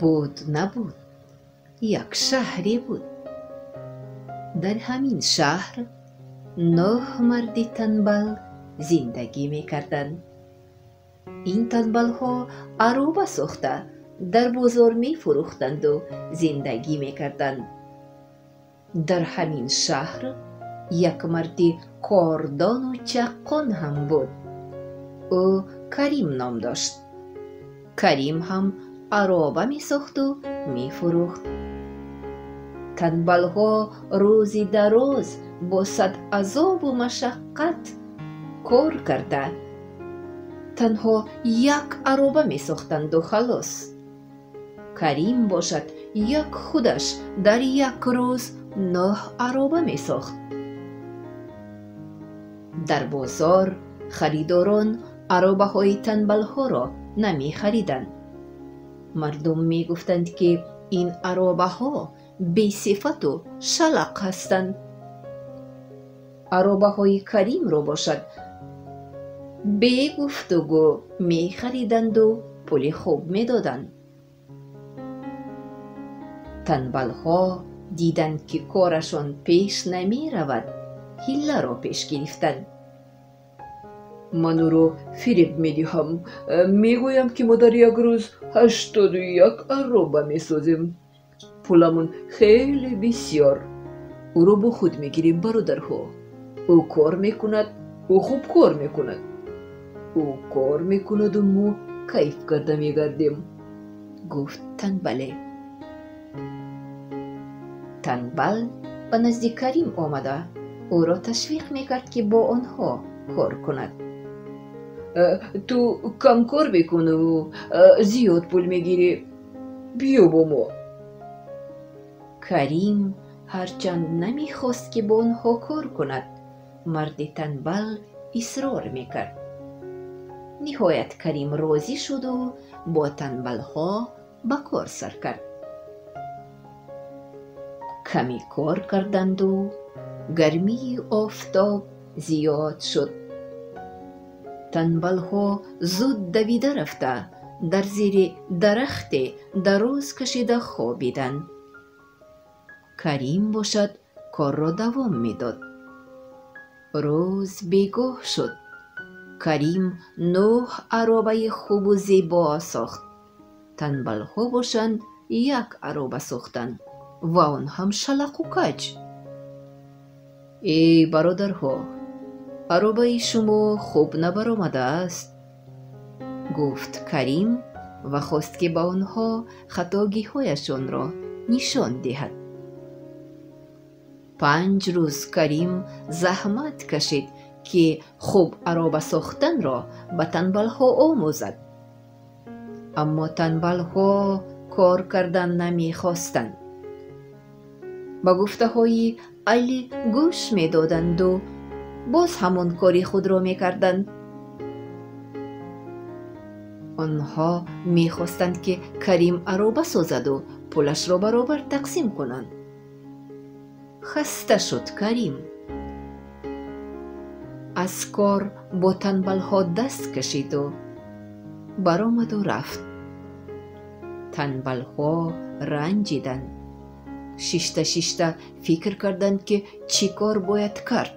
Буд набуд, як шаҳре буд. Дар ҳамин шаҳр 9 марди танбал зиндагӣ мекарданд. Ин танбалҳо ароба сохта дар бозор мефурӯхтанду зиндагӣ мекарданд. Дар ҳамин шаҳр як марди кордону чаққон ҳам буд. Ӯ Карим ном дошт. Карим ҳам ароба месохту мефурӯхт. Танбалҳо рӯзи дароз бо сад азобу машаққат кор карда танҳо як ароба месохтанду халос. Карим бошад, як худаш дар як рӯз 9 ароба месохт. Дар бозор харидорон аробаҳои танбалҳоро намехариданд. Мардум мегуфтанд, ки ин аробаҳо бесифату шалақ ҳастанд. Аробаҳои Каримро бошад бегуфтугӯ мехариданду пули хуб медоданд. Танбалҳо диданд, ки корашон пеш намеравад, ҳилларо пеш гирифтанд. Ман ӯро фиреб медиҳам, мегӯям, ки мо дар як рӯз 81 ароба месозем. Пуламон хеле бисёр. Ӯро бо худ мегирем, бародарҳо. Ӯ кор мекунад, ӯ хуб кор мекунад. Ӯ кор мекунаду мо кайф карда мегардем, гуфт танбале. Танбал ба назди Карим омада ӯро ташвиқ мекард, ки бо онҳо кор кунад. Ту кам кор мекунӣ, зиёд пул мегирӣ. Биё бо мо. Карим ҳарчанд намехост, ки бо онҳо кор кунад, марди танбал исрор мекард. Ниҳоят Карим розӣ шуду бо танбалҳо ба кор сар кард. Каме кор карданду гармии офтоб зиёд шуд. Танбалҳо зуд давида рафта дар зери дарахте дароз кашида хобиданд. Карим бошад корро давом медод. Рӯз бегоҳ шуд. Карим 9 аробаи хубу зебо сохт. Танбалҳо бошанд як ароба сохтанд ва он ҳам шалақу каҷ. Эй бародарҳо, аробаи шумо хуб набаромадааст, гуфт Карим ва хост, ки ба онҳо хатогиҳояшонро нишон диҳад. 5 рӯз Карим заҳмат кашид, ки хуб ароба сохтанро ба танбалҳо омӯзад. Аммо танбалҳо кор кардан намехостанд. Ба гуфтаҳои Али гӯш медоданду боз ҳамон кори худро мекарданд. Онҳо мехостанд, ки Карим ароба созаду пулашро баробар тақсим кунанд. Хаста шуд Карим. Аз кор бо танбалҳо даст кашиду баромаду рафт. Танбалҳо ранҷиданд. Шишта шишта фикр карданд, ки чӣ кор бояд кард.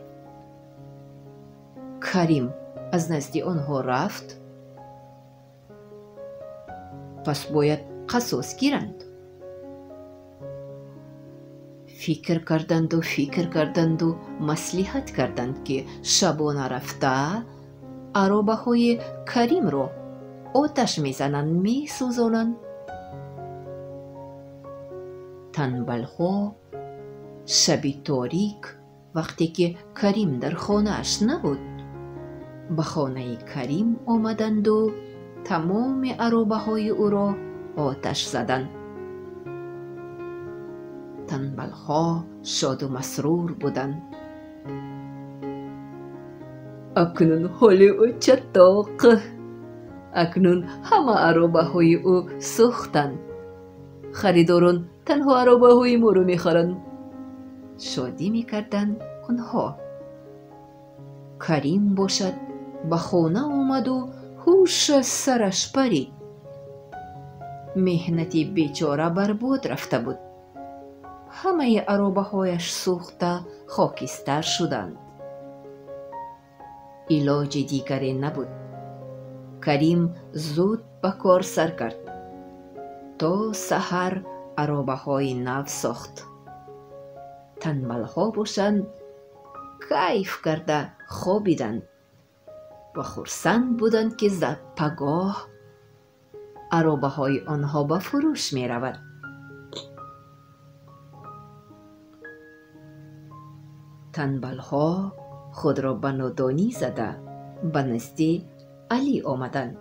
Карим аз назди онҳо рафт. Пас бояд қасос гиранд. Фикр карданду фикр карданду маслиҳат карданд, ки шабона рафта аробаҳои Каримро оташ мезананд, месӯзонанд. Танбалҳо шаби торик, вақте ки Карим дар хонааш набуд, ба хонаи Карим омаданду тамоми аробаҳои ӯро оташ заданд. Танбалҳо шоду масрур буданд. Акнун ҳоли ӯ чатоқ. Акнун ҳама аробаҳои ӯ сӯхтанд. Харидорон танҳо аробаҳои моро мехаранд, шодӣ мекарданд онҳо. Карим бошад ба хона омаду ҳуш аз сараш парид. Меҳнати бечора барбод рафта буд. Ҳамаи аробаҳояш сӯхта хокистар шуданд. Илоҷи дигаре набуд. Карим зуд ба кор сар кард. То саҳар аробаҳои нав сохт. Танбалҳо бошанд, кайф карда хобиданд ва хурсанд буданд, ки пагоҳ аробаҳои онҳо ба фурӯш меравад. Танбалҳо худро ба нодонӣ зада ба назди Алӣ омаданд.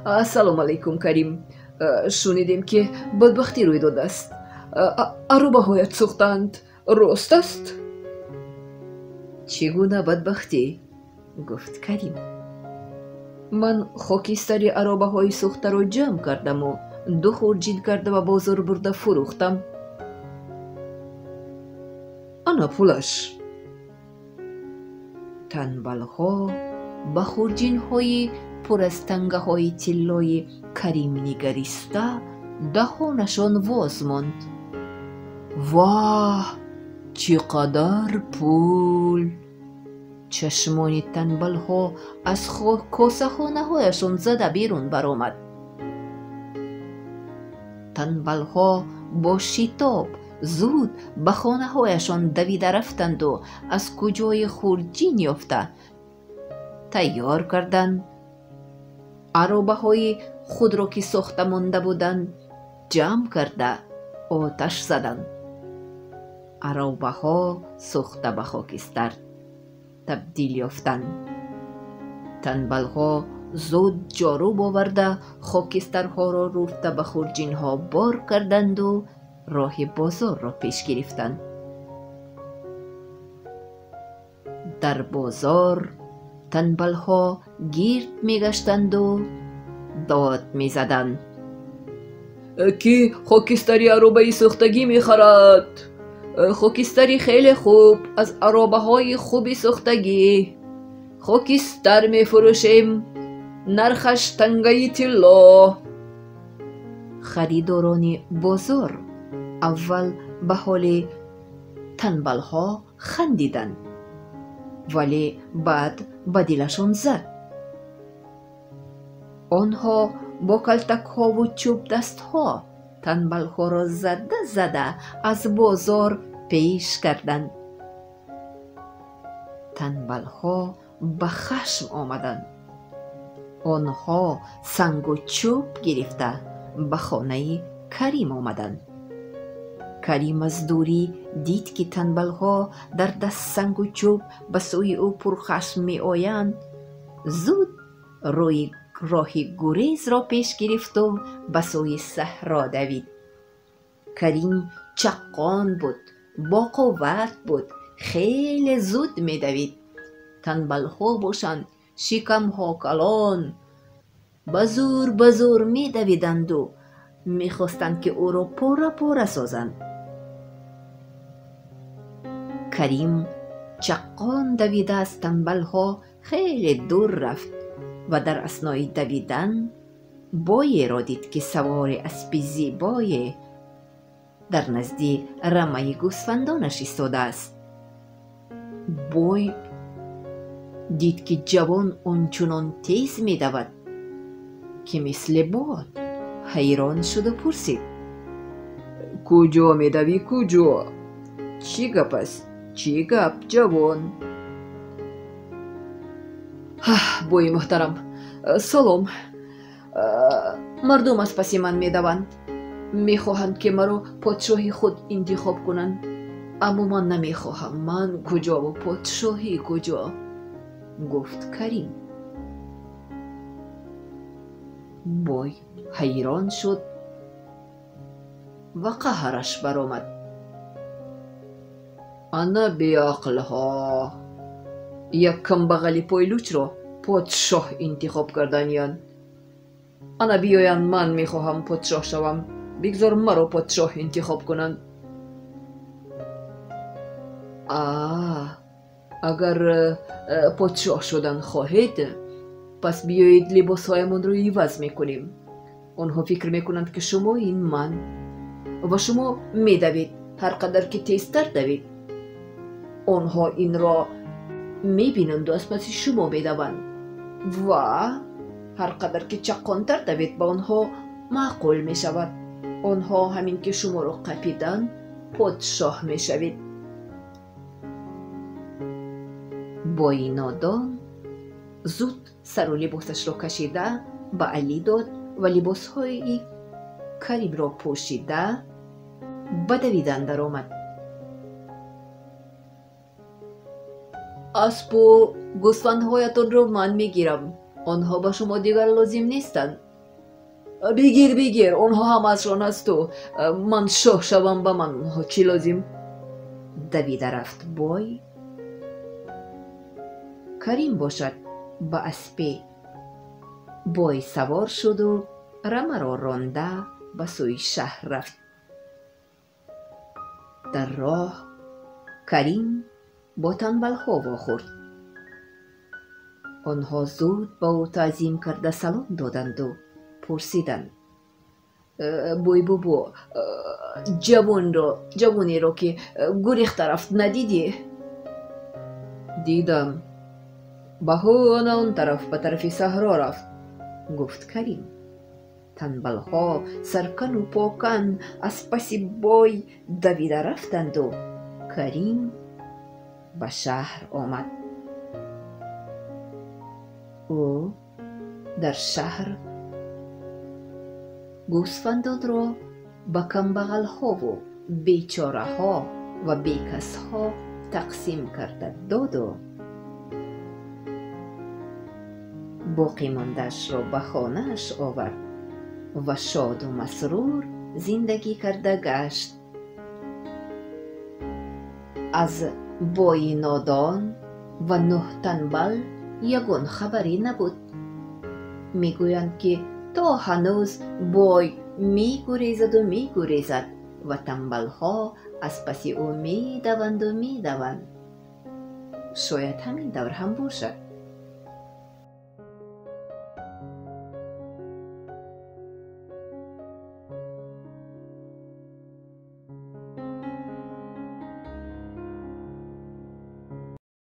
Ассалому алайкум, Карим. Шунидем, ки бадбахтӣ рӯй додааст. Аробаҳоят сӯхтаанд. Рост аст? Чӣ гуна бадбахтӣ? Гуфт Карим. Ман хокистари аробаҳои сӯхтаро ҷамъ кардаму ду хурҷин карда ба бозор бурда фурӯхтам. Ана пулаш. Танбалҳо ба хурҷинҳои пур аз тангаҳои тиллои Карим нигариста даҳонашон воз монд. Воҳ, чӣ қадар пул! Чашмони танбалҳо аз косахонаҳояшон зада берун баромад. Танбалҳо бо шитоб зуд ба хонаҳояшон давида рафтанду аз куҷои хурҷин ёфта тайёр карданд. Аробаҳои худро, ки сохта монда буданд, ҷамъ карда оташ заданд. Аробаҳо сӯхта ба хокистар табдил ёфтанд. Танбалҳо зуд ҷоруб оварда хокистарҳоро руфта ба хурҷинҳо бор карданду роҳи бозорро пеш гирифтанд. Дар бозор танбалҳо гирд мегаштанду дод мезаданд. Ки хокистари аробаи сӯхтагӣ мехарад? Хокистари хеле хуб аз аробаҳои хуби сӯхтагӣ. Хокистар мефурӯшем. Нархаш тангаи тилло. Харидорони бозор аввал ба ҳоли танбалҳо хандиданд, вале баъд ба дилашон зад. Онҳо бо калтакҳову чӯбдастҳо танбалҳоро зада зада аз бозор пеш карданд. Танбалҳо ба хашм омаданд. Онҳо сангу чӯб гирифта ба хонаи Карим омаданд. Карим аз дурӣ дид, ки танбалҳо дар даст сангу чӯб ба сӯи ӯ пурхашм меоянд. Зуд рӯи роҳи гурезро пеш гирифту ба сӯи саҳро давид. Карим чаққон буд, боқувват буд, хеле зуд медавид. Танбалҳо бошанд, шикамҳо калон, ба зӯр ба зӯр медавиданду мехостанд, ки ӯро пора пора созанд. Карим чаққон давида аз танбалҳо хеле дур рафт ва дар аснои давидан боеро дид, ки савори аспи зебое дар назди рамаи гӯсфандонаш истодааст. Бой дид, ки ҷавон ончунон тез медавад, ки мисли бод, ҳайрон шуду пурсид: Куҷо медавӣ, куҷо? Чӣ гап аст? Чӣ гап, ҷавон? Бои муҳтарам, салом. Мардум аз паси ман медаванд. Мехоҳанд, ки маро подшоҳи худ интихоб кунанд. Аммо ман намехоҳам. Ман куҷову подшоҳӣ куҷо? Гуфт Карим. Бой ҳайрон шуд ва қаҳраш баромад. Ана беақлҳо! Як камбағали пойлучро подшоҳ интихоб карданиянд. Ана биёянд, ман мехоҳам подшоҳ шавам. Бигзор маро подшоҳ интихоб кунанд. А агар подшоҳ шудан хоҳед, пас биёед, либосҳоямонро иваз мекунем. Онҳо фикр мекунанд, ки шумо ин ман ва шумо медавед, ҳар қадар ки тезтар давед. Онҳо инро мебинанду аз паси шумо медаванд ва ҳар қадар ки чаққонтар давед, ба онҳо маъқул мешавад. Онҳо ҳамин ки шуморо қапиданд, подшоҳ мешавед. Бои нодон зуд сару либосашро кашида ба Алӣ дод ва либосҳои Каримро пӯшида ба давидан даромад. Аспу гӯсфандҳоятонро ман мегирам, онҳо ба шумо дигар лозим нестанд. Бигир, бигир, онҳо ҳамаашон аз ту. Ман шоҳ шавам, ба ман онҳо чӣ лозим? Давида рафт бой. Карим бошад ба аспи бой савор шуду рамаро ронда ба сӯи шаҳр рафт. Дар роҳ Карим бо танбалҳо вохӯрд. Онҳо зуд ба ӯ таъзим карда салом доданду пурсиданд: бой бобо, ҷавонеро ки гурехта рафт надидӣ? Дидам. Ба ҳона он тараф, ба тарафи саҳро рафт, гуфт Карим. Танбалҳо саркану покан аз паси бой давида рафтанду Карим ба шаҳр омад. Ӯ дар шаҳр гӯсфандонро ба камбағалҳову бечораҳо ва бекасҳо тақсим карда доду боқимондаашро ба хонааш овард ва шоду масрур зиндагӣ карда гашт. Аз бои нодон ва нӯҳ танбал ягон хабаре набуд. Мегӯянд, ки то ҳанӯз бой мегурезаду мегурезад ва танбалҳо аз паси ӯ медаванду медаванд. Шояд ҳамин тавр ҳам бошад.